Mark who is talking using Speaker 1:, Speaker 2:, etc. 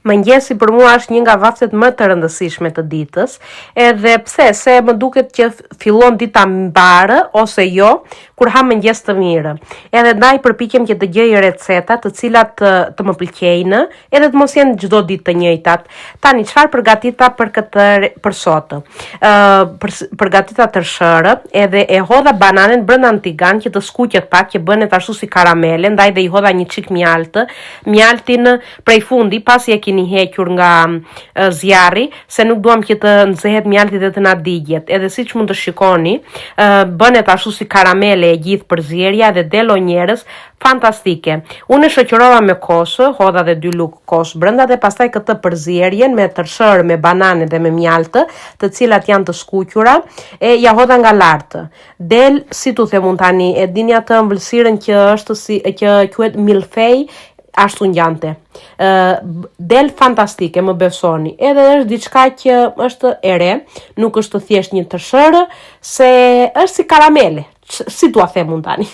Speaker 1: Mëngjesi për mua është një nga vaktet më të rëndësishme të ditës, edhe pse se më duket që fillon dita mbarë ose jo, kur ha mëngjes të mirë. Edhe ndaj përpiqem që të gjej receta të cilat të, të më pëlqejnë, edhe të mos jenë çdo ditë të njëjtat. Tani çfarë përgatita për këtë për sot? Ë për, përgatita tërshërë, edhe e hodha bananen brenda në tigan që të skuqet pak, që bëhet ashtu si karamele, ndaj dhe i hodha një çik mjaltë. Mjaltin prej fundi pasi e keni hequr nga zjarri, se nuk duam që të nxehet mjalti dhe të na digjet. Edhe siç mund të shikoni, bëhet ashtu si karamele e gjithë përzierja dhe del o njerëz fantastike. Unë e shoqërova me kos, hodha dhe dy lugë kos brenda dhe pastaj këtë përzierjen me tërshërë, me banane dhe me mjaltë, të cilat janë të skuqura, e ja hodha nga lart. Del, si t'u them unë tani, e dini atë ëmbëlsirën që është si që quhet milfej, ashtu ngjante. Ë del fantastike, më besoni. Edhe është diçka që është e re, nuk është thjesht një tërshërë, se është si karamele. Si t'ua them unë tani.